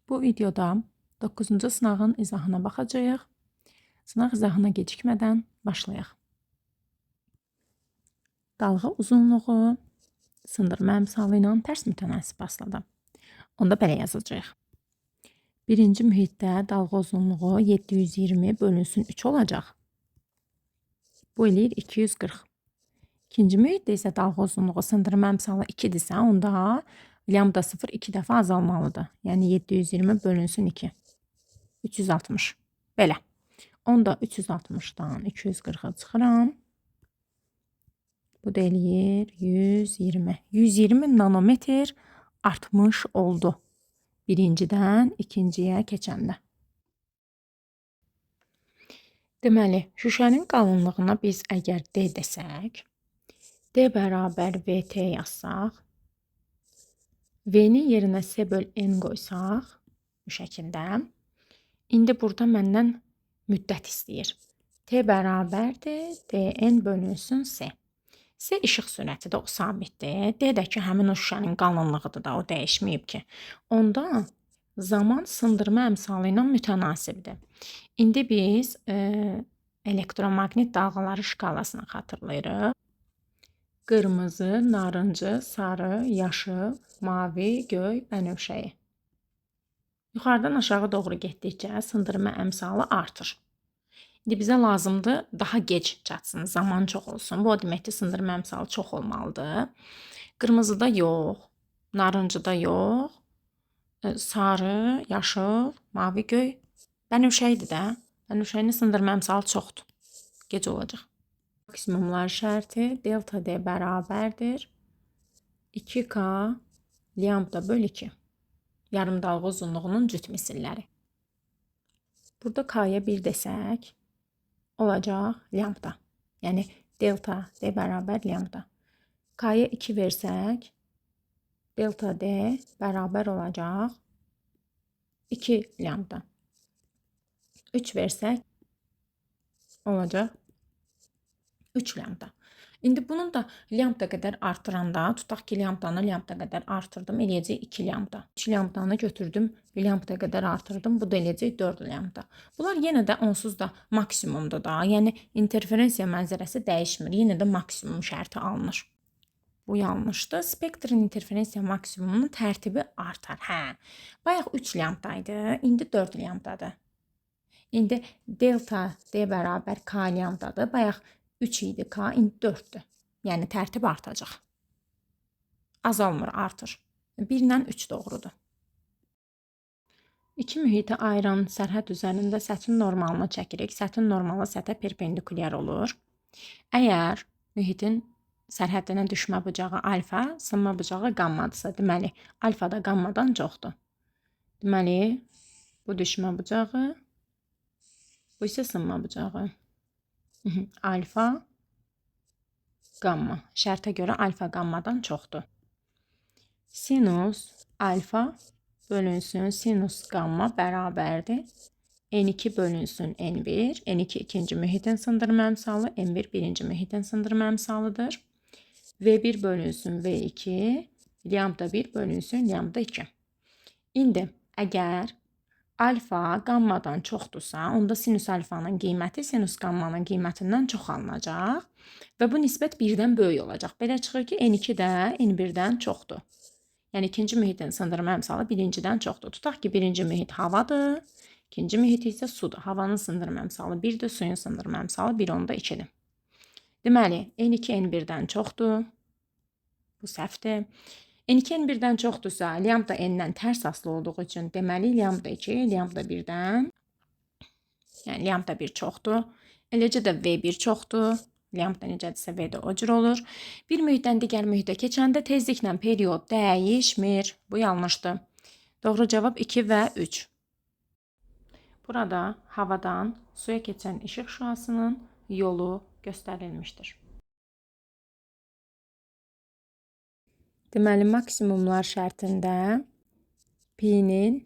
Bu videoda 9-cu sınağın izahına baxacağıq. Sınaq izahına gecikmədən başlayaq. Dalğa uzunluğu sındırma əmsalı ilə tərs mütənasib asılıdır. Onda belə yazacağıq. Birinci mühitdə dalğa uzunluğu 720 bölünsün 3 olacaq. Bu eləyir 240. İkinci mühitdə isə dalğa uzunluğu sındırma əmsalı 2-dirsə, onda lambda 0 2 dəfə azalmalıdır. Yəni 720 bölünsün 2. 360. Belə. Onda 360-dan 240-ı çıxıram. Bu da eləyir 120. 120 nanometr artmış oldu. Birincidən ikinciyə keçəndə. Deməli, şüşənin qalınlığına biz əgər D desək, D bərabər VT yazsaq, V-nin yerinə S böl N qoysaq, bu şəkildə. İndi burada məndən müddət istəyir. T bərabərdir DN bölünsün S. S işıq sürətidir, o sabitdir. D də ki, həmin o şüşənin qalınlığıdır da, o dəyişməyib ki. Onda zaman sındırma əmsalı ilə mütənasibdir. İndi biz elektromaqnit dalğaları şkalasını xatırlayırıq. Qırmızı, narıncı, sarı, yaşıl, mavi, göy, bənövşəyi. Yuxarıdan aşağı doğru getdikcə sındırma əmsalı artır. İndi bizə lazımdır daha gec çatsın, zaman çox olsun. Bu o deməkdir, sındırma əmsalı çox olmalıdır. Qırmızıda yox, narıncıda yox, sarı, yaşıl, mavi, göy, bənövşəyidir də. Bənövşəyinin sındırma əmsalı çoxdur. Gec olacaq. Maksimumlar şərti delta D bərabərdir 2K lambda böl 2. Yarım dalğa uzunluğunun cüt misilləri. Burada K-ya 1 desək, olacaq lambda. Yəni delta D bərabər lambda. K-ya 2 versək, delta D bərabər olacaq 2 lambda. 3 versək, olacaq 3 lambda. İndi bunun da lambda qədər artıranda, tutaq ki, lambdanı lambda qədər artırdım, eləyəcək 2 lambda. 3 lambdanı götürdüm, lambda qədər artırdım, bu da eləyəcək 4 lambda. Bunlar yenə də onsuz da maksimumdur da. Yəni interferensiya mənzərəsi dəyişmir. Yenə də maksimum şərti alınır. Bu yanlışdır. Spektrin interferensiya maksimumunun tərtibi artar. Hə. Bayaq 3 lambda idi, indi 4 lambdadır. İndi delta D bərabər K lambdadır. Bayaq 3 idi K, indi 4-dür. Yəni tərtib artacaq. Azalmır, artır. 1 ilə 3 doğrudur. İki mühiti ayıran sərhəd üzərində səthin normalını çəkirik. Səthin normalı səthə perpendikulyar olur. Əgər mühitin sərhəddinə düşmə bucağı alfa, sınma bucağı gammadırsa, deməli, alfa da gammadan çoxdur. Deməli, bu düşmə bucağı, bu isə sınma bucağı. Alfa, gamma. Şərtə görə alfa gammadan çoxdur. Sinus alfa bölünsün sinus gamma bərabərdir N2 bölünsün N1. N2 ikinci mühitin sındırma əmsalı, N1 birinci mühitin sındırma əmsalıdır. V1 bölünsün V2, lambda 1 bölünsün lambda 2. İndi əgər alfa gammadan çoxdursa, onda sinus alfanın qiyməti sinus gammanın qiymətindən çox alınacaq və bu nisbət 1-dən böyük olacaq. Belə çıxır ki, N2 də N1-dən çoxdur. Yəni ikinci mühitin sındırma əmsalı birincidən çoxdur. Tutaq ki, birinci mühit havadır, ikinci mühit isə sudur. Havanın sındırma əmsalı 1-dir, suyun sındırma əmsalı 1.2-dir. Deməli, N2 N1-dən çoxdur. Bu səhvdir. N2 N1-dən çoxdursa, lambda N-dən tərs asılı olduğu üçün, deməli, lambda 2 lambda 1-dən, yəni lambda 1 çoxdur. Eləcə də V1 çoxdur. Lambda necədirsə V də o cür olur. Bir mühitdən digər mühitə keçəndə tezliklə period dəyişmir. Bu yanlışdır. Doğru cavab 2 və 3. Burada havadan suya keçən işıq şüasının yolu göstərilmişdir. Deməli, maksimumlar şərtində pi-nin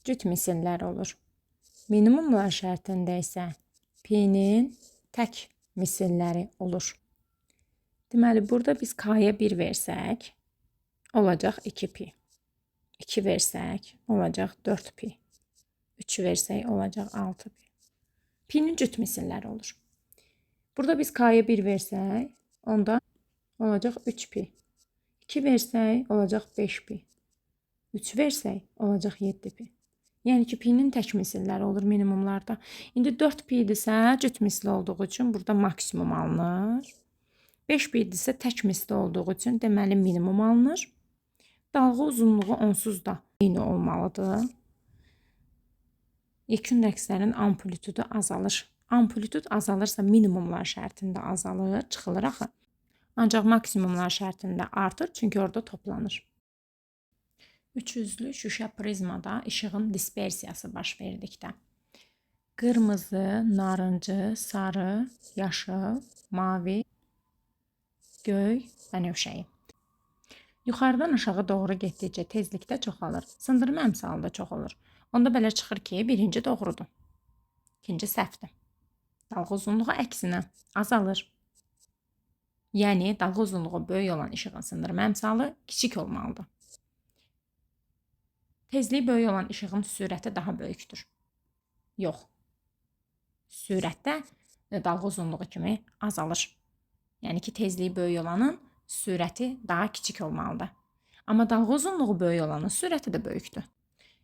cüt misilləri olur. Minimumlar şərtində isə pi-nin tək misilləri olur. Deməli, burada biz k-ya 1 versək, olacaq 2 pi. 2 versək, olacaq 4 pi. 3 versək, olacaq 6 pi. Pinin cüt misilləri olur. Burada biz K-ya 1 versək, onda olacaq 3 pi. 2 versək, olacaq 5 pi. 3 versək, olacaq 7 pi. Yəni ki, pinin tək misilləri olur minimumlarda. İndi 4 pi idisə, cüt misli olduğu üçün burada maksimum alınır. 5 pi idisə, tək misli olduğu üçün deməli minimum alınır. Dalğa uzunluğu onsuz da eyni olmalıdır. Yekun rəqslərin amplitudu azalır. Amplitud azalırsa minimumlar şərtində azalır, çıxılır axı. Ancaq maksimumlar şərtində artır, çünki orada toplanır. Üçüzlü şüşə prizmada işığın dispersiyası baş verdikdə qırmızı, narıncı, sarı, yaşıl, mavi, göy, bənövşəyi. Yuxarıdan aşağı doğru getdikcə tezlikdə çoxalır. Sındırma əmsalı da çox olur. Onda belə çıxır ki, birinci doğrudur. İkinci səhvdir. Dalğa uzunluğu əksinə azalır. Yəni dalğa uzunluğu böyük olan işığın sındırma əmsalı kiçik olmalıdır. Tezliyi böyük olan işığın sürəti daha böyükdür. Yox. Sürətdə dalğa uzunluğu kimi azalır. Yəni ki, tezliyi böyük olanın sürəti daha kiçik olmalıdır. Amma dalğa uzunluğu böyük olanın sürəti də böyükdür.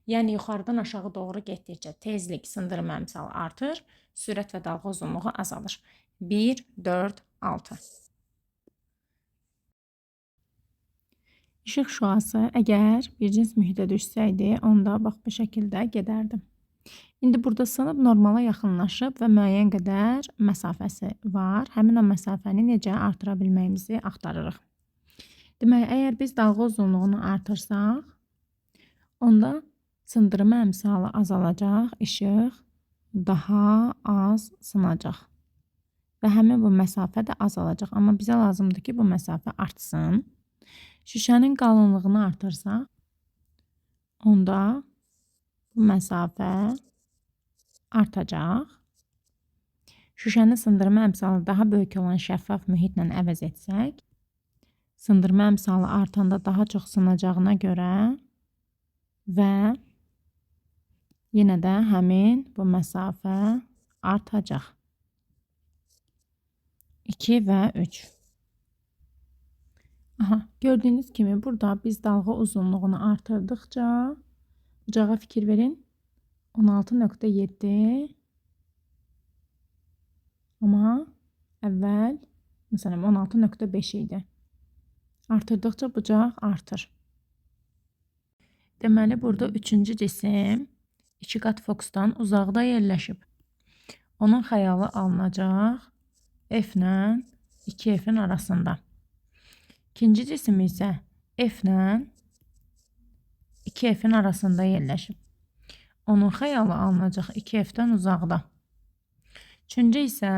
Yəni yuxarıdan aşağı doğru getdikcə tezlik, sındırma əmsalı artır, sürət və dalğa uzunluğu azalır. 1, 4, 6. İşıq şüası əgər bir cins mühitə düşsəydi, onda bax bu şəkildə gedərdi. İndi burada sınıb normala yaxınlaşıb və müəyyən qədər məsafəsi var. Həmin o məsafəni necə artıra bilməyimizi axtarırıq. Deməli, əgər biz dalğa uzunluğunu artırsaq, onda sındırma əmsalı azalacaq, işıq daha az sınacaq. Və həmin bu məsafə də azalacaq. Amma bizə lazımdır ki, bu məsafə artsın. Şüşənin qalınlığını artırsaq, onda bu məsafə artacaq. Şüşəni sındırma əmsalı daha böyük olan şəffaf mühitlə əvəz etsək, sındırma əmsalı artanda daha çox sınacağına görə və yenə də həmin bu məsafə artacaq. 2 və 3. Aha, gördüyünüz kimi burada biz dalğa uzunluğunu artırdıqca, bucağa fikir verin, 16.7, amma əvvəl məsələn 16.5 idi. Artırdıqca bucaq artır. Deməli, burada üçüncü cisim 2 qat fokusdan uzaqda yerləşib. Onun xəyalı alınacaq F ilə 2F-in arasında. İkinci cisim isə F ilə 2F-in arasında yerləşib. Onun xəyalı alınacaq 2F-dən uzaqda. Üçüncü isə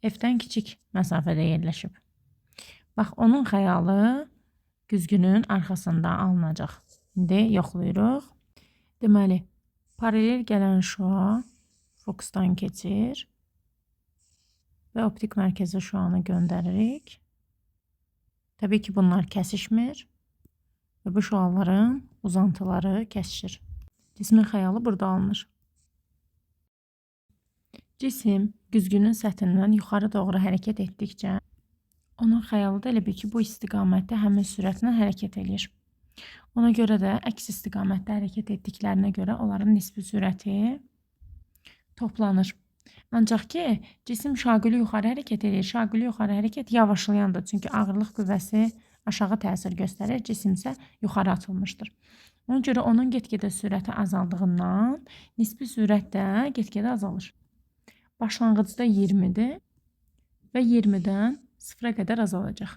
F-dən kiçik məsafədə yerləşib. Bax, onun xəyalı güzgünün arxasında alınacaq. İndi yoxlayırıq. Deməli, paralel gələn şüa fokusdan keçir və optik mərkəzə şüanı göndəririk. Təbii ki, bunlar kəsişmir və bu şüaların uzantıları kəsişir. Cismin xəyalı burada alınır. Cisim güzgünün səthindən yuxarı doğru hərəkət etdikcə, onun xəyalı da elə bil ki, bu istiqamətdə həmin sürətlə hərəkət eləyir. Ona görə də əks istiqamətdə hərəkət etdiklərinə görə onların nisbi sürəti toplanır. Ancaq ki, cisim şaquli yuxarı hərəkət eləyir. Şaquli yuxarı hərəkət yavaşlayandır. Çünki ağırlıq qüvvəsi aşağı təsir göstərir, cisim isə yuxarı atılmışdır. Ona görə onun get-gedə sürəti azaldığından nisbi sürət də get-gedə azalır. Başlanğıcda 20-dir və 20-dən 0-a qədər azalacaq.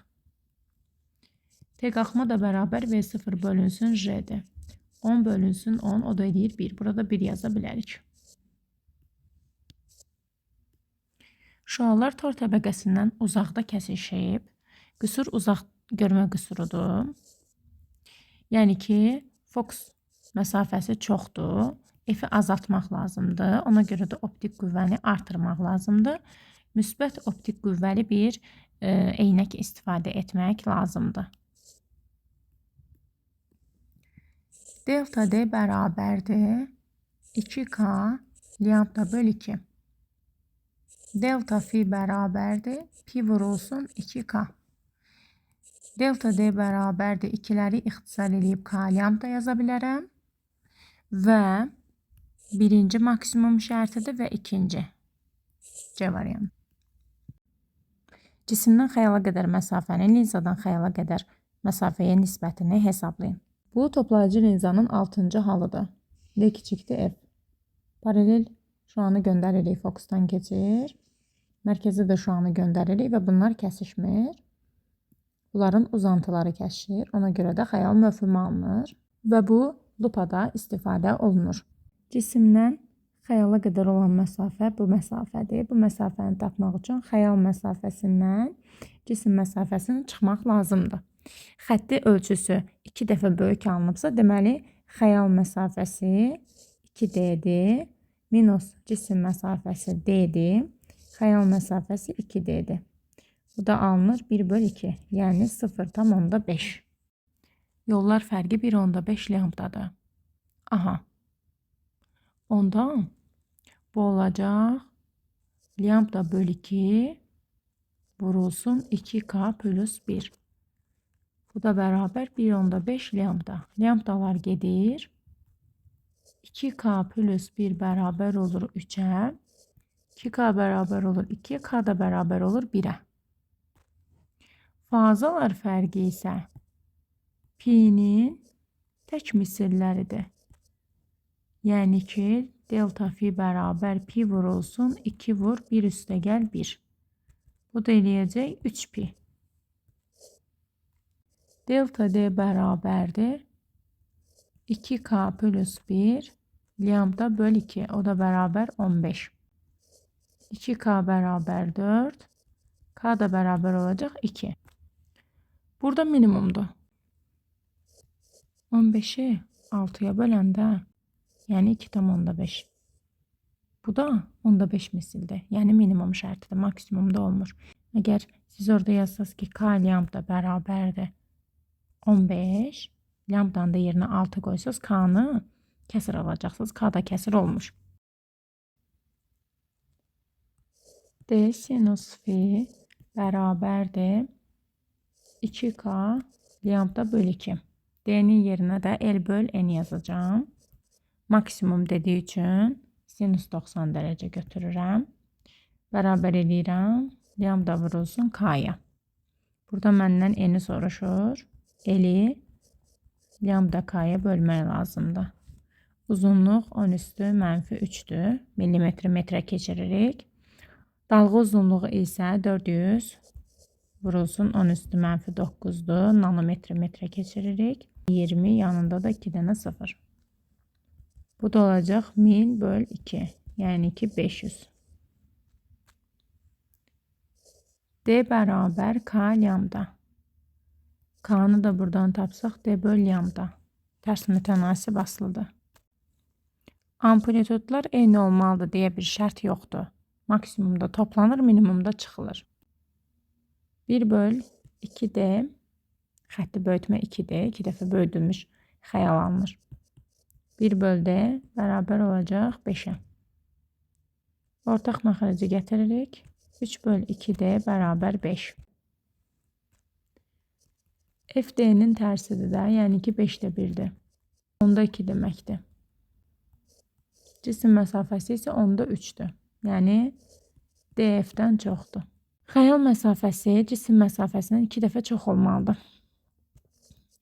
T qalxma da bərabər V0 bölünsün J-dir. 10 bölünsün 10, o da eləyir 1. Burada 1 yaza bilərik. Şüalar tor təbəqəsindən uzaqda kəsişib. Qüsur uzaq görmə qüsurudur. Yəni ki, fokus məsafəsi çoxdur. F-i azaltmaq lazımdır. Ona görə də optik qüvvəni artırmaq lazımdır. Müsbət optik qüvvəli bir eynək istifadə etmək lazımdır. Delta D bərabərdir 2K lambda böl 2. Delta fi bərabərdir pi vurulsun 2K. Delta D bərabərdir 2-ləri ixtisar eləyib K lambda yaza bilərəm. Və birinci maksimum şərtidir və ikinci. C variantı. Cisimdən xəyala qədər məsafənin linzadan xəyala qədər məsafəyə nisbətini hesablayın. Bu toplayıcı linzanın 6-cı halıdır. D kiçikdir F. Paralel şüanı göndəririk, fokusdan keçir. Mərkəzə də şüanı göndəririk və bunlar kəsişmir. Bunların uzantıları kəsişir. Ona görə də xəyal məfhumu alınır və bu lupada istifadə olunur. Cisimdən xəyala qədər olan məsafə bu məsafədir. Bu məsafəni tapmaq üçün xəyal məsafəsindən cisim məsafəsini çıxmaq lazımdır. Xətti ölçüsü 2 dəfə böyük alınıbsa, deməli xəyal məsafəsi 2D-dir. Minus cisim məsafəsi D-dir. Xəyal məsafəsi 2D-dir. Bu da alınır 1 böl 2, yəni 0,5. Yollar fərqi 1,5 lambdadır. Aha. Onda bu olacaq lambda böl 2 vurulsun 2K plus 1. Bu da bərabər 1,5 lambda. Lambdalar gedir. 2K plus 1 bərabər olur 3'e. 2K bərabər olur 2, K da bərabər olur 1'e. Fazalar fərqi isə pi'nin tək misilləridir. Yəni ki, delta fi bərabər pi vurulsun 2 vur 1 üstə gəl 1. Bu da eləyəcək 3 pi. Delta D bərabərdir 2K plus 1 lambda böl 2. O da bərabər 15. 2K bərabər 4. K da bərabər olacaq 2. Burada minimumdur. 15'i 6'ya böləndə, yəni 2,5. Bu da 0,5 misildir. Yəni minimum şərtidir, maksimumda olmur. Əgər siz orada yazsaz ki, K lambda bərabərdir 15, lambdanın da yerinə 6 qoysaz, K-nı kəsir alacaqsınız. K da kəsir olmur. D sinus fi bərabərdir 2K lambda böl 2. D'nin yerinə də L böl N yazacağam. Maksimum dediyi üçün sinus 90 dərəcə götürürəm. Bərabər eləyirəm. Lambda vurulsun K-ya. Burada məndən N-i soruşur. L-i lambda K-ya bölmək lazımdır. Uzunluq 10 üstü mənfi 3-dür. Millimetri metrə keçiririk. Dalğa uzunluğu isə 400 vurulsun 10 üstü mənfi 9-dur. Nanometri metrə keçiririk. 20 yanında da 2 dənə 0. Bu da olacaq 1000 böl 2. Yəni ki 500. D bərabər K lambda. K-nı da buradan tapsaq D böl lambda. Tərs mütənasib asılıdır. Amplitudlar eyni olmalıdır deyə bir şərt yoxdur. Maksimumda toplanır, minimumda çıxılır. 1 böl 2D xətti böyütmə 2D, 2 dəfə böyüdülmüş xəyal alınır. 1 böl D bərabər olacaq 5-ə. Ortaq məxrəci gətiririk. 3 böl 2D bərabər 5. FD-nin tərsidir də, yəni ki 5-də 1-dir. Onda 2 deməkdir. Cisim məsafəsi isə onda 3-dür. Yəni DF-dən çoxdur. Xəyal məsafəsi cisim məsafəsindən 2 dəfə çox olmalıdır.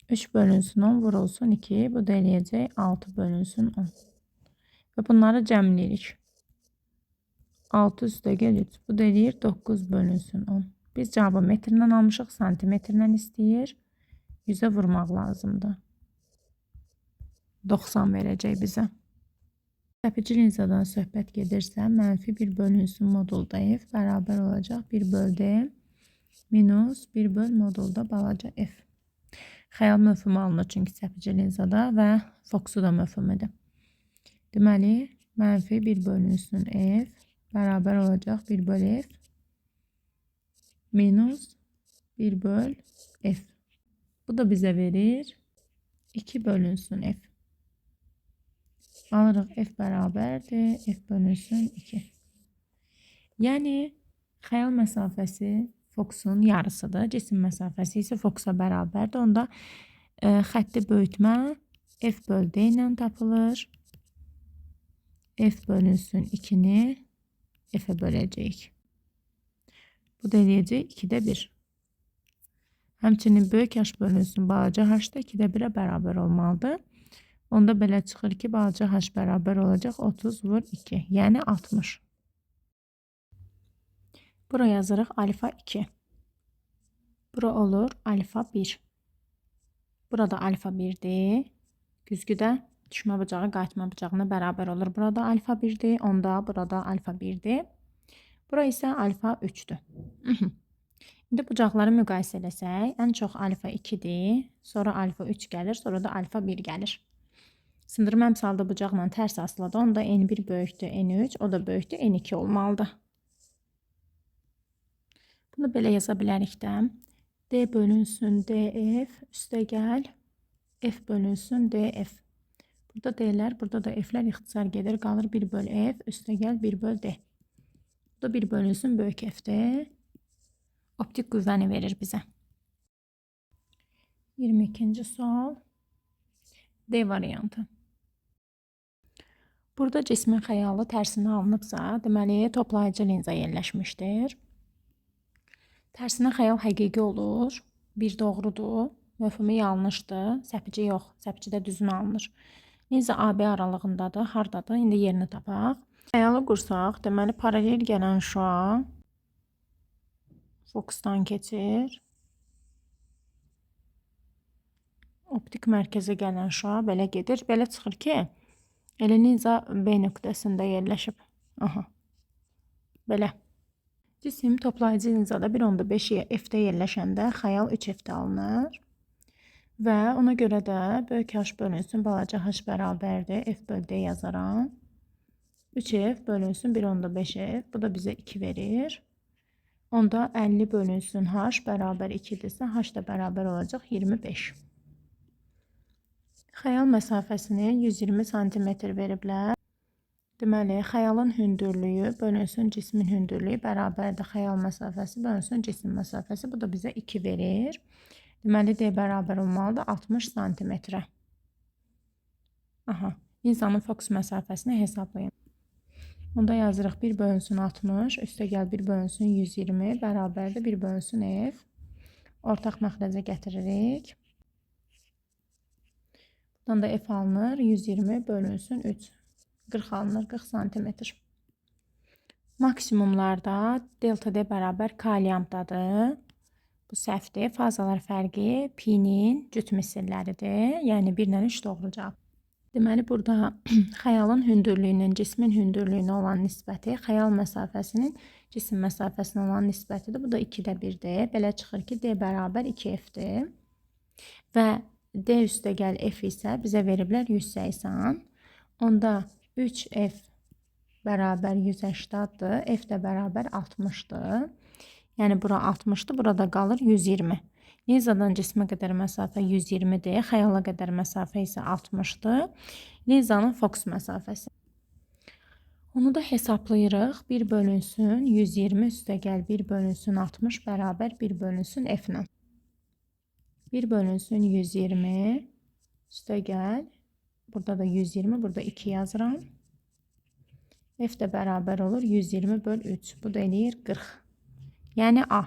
3 bölünsün 10 vurulsun 2. Bu da eləyəcək 6 bölünsün 10. Və bunları cəmləyirik. 6 üstə gəl 3. Bu da eləyir 9 bölünsün 10. Biz cavabı metrlə almışıq, santimetrlə istəyir. 100-ə vurmaq lazımdır. 90 verəcək bizə. Çəpici linzadan söhbət gedirsə, mənfi 1 bölünsün modulda f bərabər olacaq 1 böl d minus 1 böl modulda balaca f. Xəyal məfhumu alınır çünki çəpici linzada və fokusu da məfhumudur. Deməli, mənfi 1 bölünsün f bərabər olacaq 1 böl f minus 1 böl f. Bu da bizə verir 2 bölünsün f. Alırıq F bərabərdir. F bölünsün 2. Yəni, xəyal məsafəsi fokusun yarısıdır. Cisim məsafəsi isə fokusa bərabərdir. Onda xətti böyütmə F böl D ilə tapılır. F bölünsün 2-ni F-ə böləcəyik. Bu da eləyəcək 2-də 1. Həmçinin böyük H bölünsün balaca H da 2-də 1-ə bərabər olmalıdır. Onda belə çıxır ki, balaca H bərabər olacaq 30 vur 2, yəni 60. Bura yazırıq alfa 2. Bura olur alfa 1. Burada alfa 1-dir. Güzgüdə düşmə bucağı qayıtma bucağına bərabər olur. Burada alfa 1-dir, onda burada alfa 1-dir. Bura isə alfa 3-dür. İndi bucaqları müqayisə eləsək, ən çox alfa 2-dir, sonra alfa 3 gəlir, sonra da alfa 1 gəlir. Sındırma əmsalda bucaqla tərs asılıdır. Onda N1 böyükdür N3, o da böyükdür N2 olmalıdır. Bunu belə yaza bilərik də. D bölünsün DF, üstə gəl, F bölünsün DF. Burada D'lər, burada da F'lər ixtisar gedir. Qalır 1 böl F, üstə gəl 1 böl D. Bu da 1 bölünsün böyük F'dir. Optik qüvvəni verir bizə. 22-ci sual. D variantı. Burada cismin xəyalı tərsinə alınıbsa, deməli toplayıcı linza yerləşmişdir. Tərsinə xəyal həqiqi olur. Bir doğrudur. Məfhumu yanlışdır. Səpici yox. Səpicidə düzünə alınır. Linza AB aralığındadır. Hardadır? İndi yerini tapaq. Xəyalı qursaq, deməli paralel gələn şüa fokusdan keçir. Optik mərkəzə gələn şüa belə gedir. Belə çıxır ki, elə linza B nöqtəsində yerləşib. Aha. Belə. Cisim toplayıcı linzada 1.5 F-də yerləşəndə xəyal 3 F-də alınır. Və ona görə də böyük H bölünsün balaca H bərabərdir. F böl D yazaram. 3F bölünsün 1.5 F. Bu da bizə 2 verir. Onda 50 bölünsün H bərabər 2-dirsə, H da bərabər olacaq 25. Xəyal məsafəsini 120 sm veriblər. Deməli, xəyalın hündürlüyü bölünsün cismin hündürlüyü bərabərdir xəyal məsafəsi bölünsün cisim məsafəsi. Bu da bizə 2 verir. Deməli, D bərabər olmalıdır 60 sm. Aha, linzanın fokus məsafəsini hesablayın. Onda yazırıq 1 bölünsün 60, üstə gəl 1 bölünsün 120 bərabərdir 1 bölünsün F. Ortaq məxrəcə gətiririk. Buradan da F alınır. 120 bölünsün 3. 40 alınır. 40 santimetr. Maksimumlarda delta D bərabər K lambdadır. Bu səhvdir. Fazalar fərqi pi-nin cüt misilləridir. Yəni 1 ilə 3 doğru cavab. Deməli, burada xəyalın hündürlüyünün cismin hündürlüyünə olan nisbəti, xəyal məsafəsinin cisim məsafəsinə olan nisbətidir. Bu da 2-də 1-dir. Belə çıxır ki, D bərabər 2F-dir. Və D üstə gəl F isə bizə veriblər 180. Onda 3F bərabər 180-dır. F də bərabər 60-dır. Yəni, bura 60-dır, burada qalır 120. Linzadan cismə qədər məsafə 120-dir. Xəyala qədər məsafə isə 60-dır. Linzanın fokus məsafəsi. Onu da hesablayırıq. 1 bölünsün 120 üstə gəl 1 bölünsün 60 bərabər 1 bölünsün F ilə. 1 bölünsün 120 üstə gəl. Burada da 120, burada 2 yazıram. F də bərabər olur 120 böl 3. Bu da eləyir 40. Yəni A.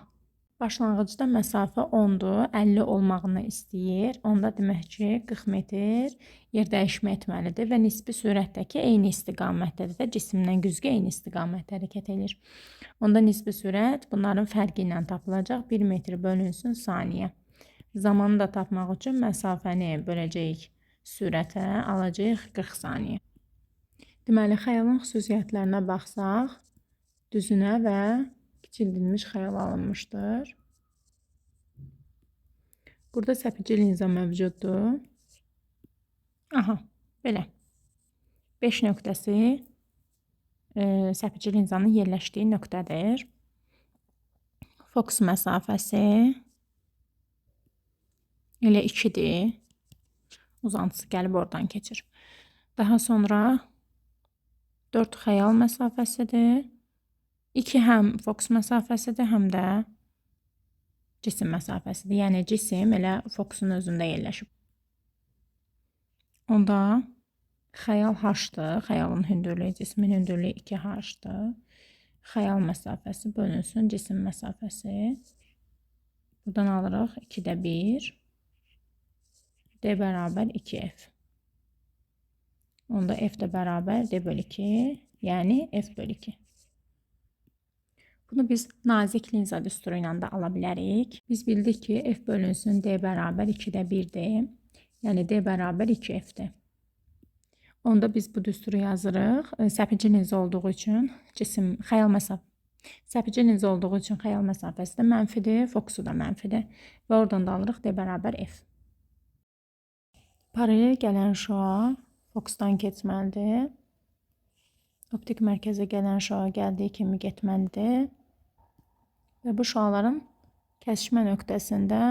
Başlanğıcda məsafə 10-dur, 50 olmağını istəyir. Onda demək ki, 40 metr yer dəyişmə etməlidir və nisbi sürətdəki eyni istiqamətdədir də cisimdən güzgü eyni istiqamətdə hərəkət edir. Onda nisbi sürət bunların fərqi ilə tapılacaq. 1 metr bölünsün saniyə. Zamanı da tapmaq üçün məsafəni böləcəyik sürətə, alacağıq 40 saniyə. Deməli, xəyalın xüsusiyyətlərinə baxsaq, düzünə və kiçildilmiş xəyal alınmışdır. Burada səpici linza mövcuddur. Aha, belə. 5 nöqtəsi səpici linzanın yerləşdiyi nöqtədir. Fokus məsafəsi elə 2-dir. Uzantısı gəlib oradan keçir. Daha sonra 4 xəyal məsafəsidir. 2 həm fokus məsafəsidir, həm də cisim məsafəsidir. Yəni cisim elə fokusun özündə yerləşib. Onda xəyal h-dır. Xəyalın hündürlüyü, cismin hündürlüyü 2h-dır. Xəyal məsafəsi bölünsün cisim məsafəsi. Buradan alırıq 2-də 1. D bərabər 2F. Onda F də bərabər D bölü 2, yəni F bölü 2. Bunu biz nazik linza düsturu ilə də ala bilərik. Biz bildik ki, F bölünsün D bərabər 2-də 1-dir. Yəni D bərabər 2F-dir. Onda biz bu düsturu yazırıq. Səpici linza olduğu üçün cisim xəyal məsafə Səpici linza olduğu üçün xəyal məsafəsi də mənfidir, fokusu da mənfidir. Və oradan da alırıq D bərabər F. Paralel gələn şüa fokusdan keçməlidir. Optik mərkəzə gələn şüa gəldiyi kimi getməlidir. Və bu şüaların kəsişmə nöqtəsində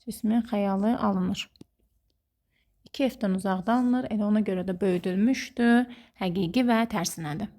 cismin xəyalı alınır. 2F-dən uzaqda alınır. Elə ona görə də böyüdülmüşdür. Həqiqi və tərsinədir.